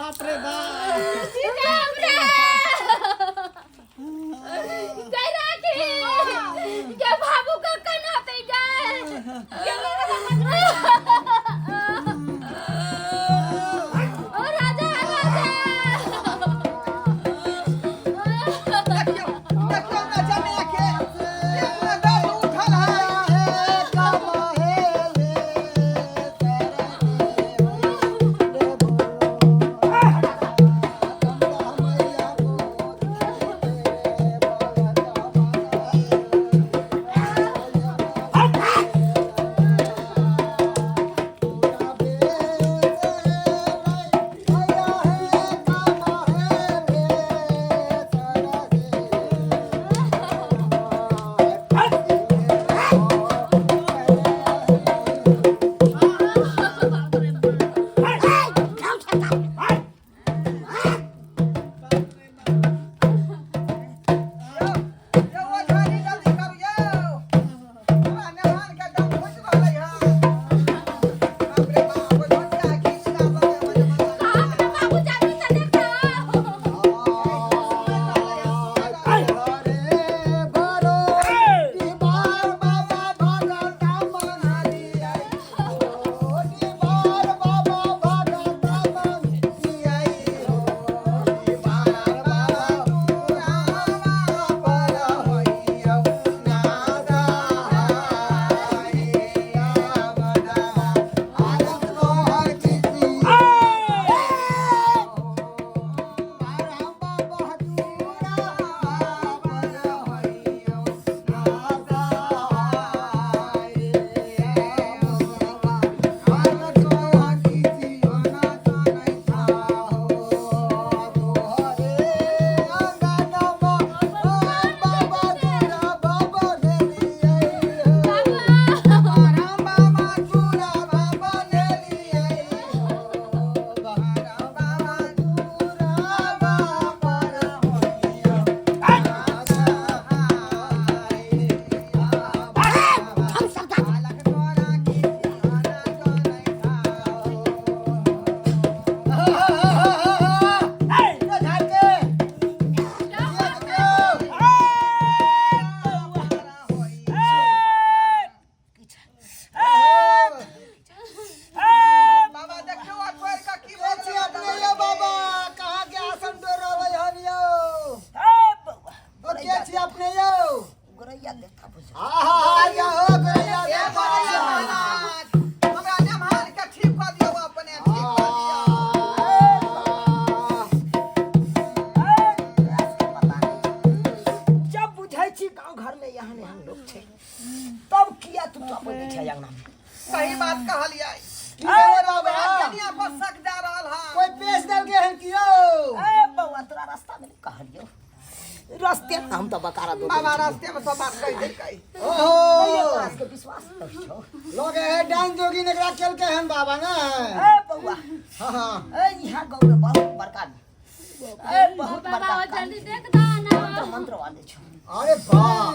बाप रे बाप। बाप रे, गई राखी के बाबू कखन होतै गए? ओ राजा, राजा। देखियौ, देखियौ ने जमिया के देह में दर्द उठल है। यौ, यौ, ओझाजी जल्दी करू यौ। हमरा मेहमान के दम घुसि रहलै हन। बाप रे बाप, ओहि घोटिया घी मिला देलै हमर जमाना। बाबू जल्दी से देखो। बाबा देखियौ आ कोइ का की भऽ गेलै। अपने यौ बाबा, कहाँ के आसन डोर रहलै हन यौ? ओ के छी अपने यौ? गोरैया देखा बुझ। आहा या हो गोरैया ए देवता। गोरैया महाराज, हमरा मेहमान के ठीक कऽ दियौ, अपने ठीक कऽ दियौ। जब बुझै छी गाँव घर में एहन एहन लोग छै, तब किया तू टपै दै छै अंगना में? सही बात कहलियै। की भेलै बाबा? दुनिया पर शक जा रहल हन। कोई पेश देलकै हन कि यौ? ए बौआ, तोरा रास्ता में नहीं कहलियौ, रास्ते में हम तऽ बकारा दो। बाबा रास्ते में सब बात कहि देलकै। ओहो, तोरा सबके विश्वास नहीं छौ। लगे है डाइन जोगिन एकरा केलकै हन बाबा ने। ए बौआ। हाँ हाँ। ए यहाँ गाँव में बहुत बड़का, ए बहुत बाबा बड़का ओ जल्दी देख दा ना। मंत्र मंत्र वाले छौ। अरे वाह।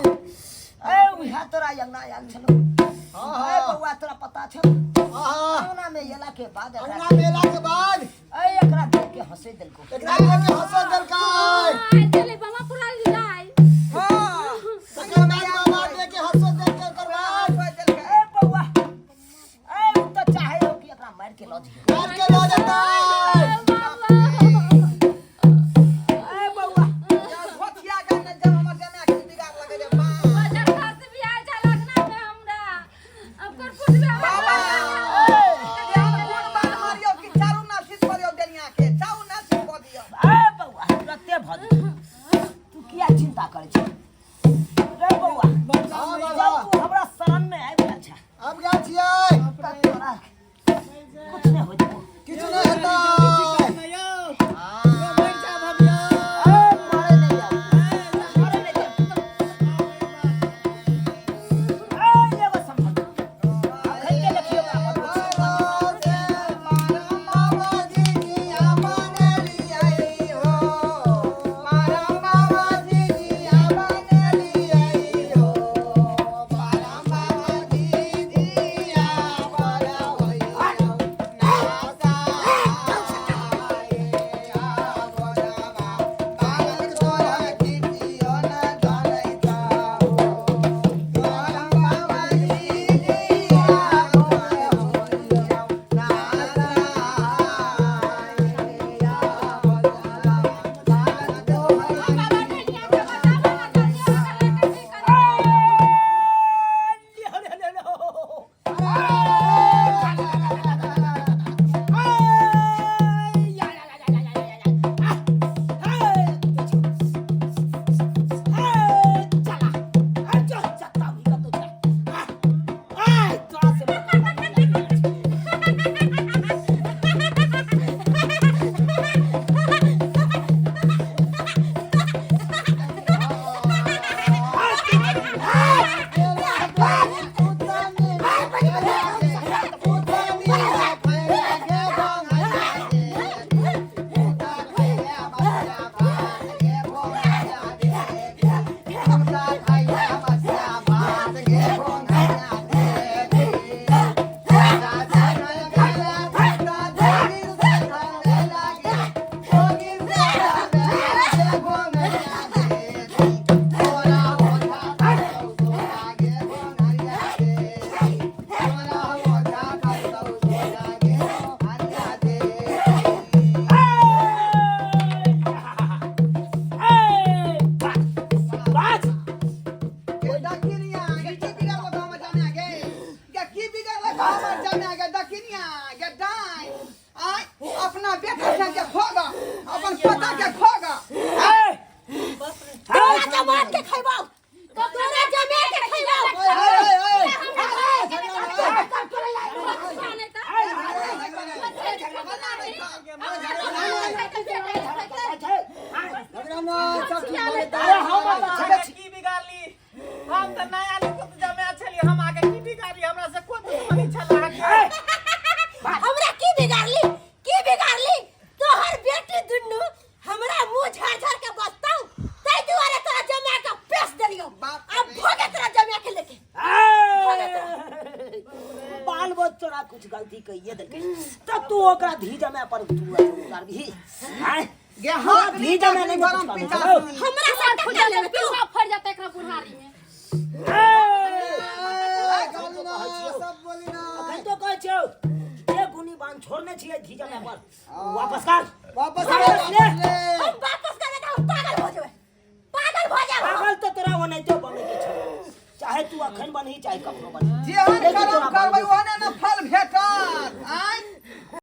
ए उहा तोरा अंगना आयल छलो। हाँ। ए हाँ। बौआ, तोरा पता छौ? हाँ। अंगना में एला के बाद एकरा अंगना मेला के बाद ए एकरा देख के हंसे देलको। एकरा देख के हंसो देलकै। आइ चले बाबा पुरा जाय। हाँ। तकर बाद बाबा देख के हंसो देलकै ओकर बाद। कहि देलकै। ए बौआ, ए उ तऽ चाहे हो कि एकरा मारि के लऽ जइयो। मार के लऽ जेतै। बाबा। ए बौआ। धोतिया के ने जब हमर जमाय के बिगाड़ लगै रे बाप। बाजार से भी आइ जा लगना में हमरा अब कर पुछबे। बाबा, एहन कोन बात मारियौ कि चारू नासिस करियौ देनिया के, चारू नासिस कऽ दियौ। ए बौआ, तुरते भऽ जेतौ, तू किया चिंता करै छ रे बौआ? हाँ जब बाबा। तू हमरा शरण में आबि गेल छ आब गेल छियै। तऽ तोरा कुछ नहि होइत। किछु नहि हेतै। कहिए देलकै तऽ तू ओकरा धी जमाए पर तू उतारबिही आँय? गे तोरा हाथ धी जमाए नहि गरम कुछ पिता कहने छलौ? हमरा से टक्कर लेबे तू फट जाता एकरा बुढ़ारी में ए, गाली ना सब बोली ना अखन तो कहै छियौ जे गुनी बान छोड़ने छियै धी जमाए पर वापस कर वापस ले वापस ले। वापस ले हम वापस करे त हम पागल हो जेबै पागल भ जाब हम। पागल तऽ तोरा ओनाहितो बनै के छौ चाहे तू अखन बनही चाहे कखनो बनही जेहन लेकिन करम तोरा करबै बनबे ओहने ने फल भेटत आँय?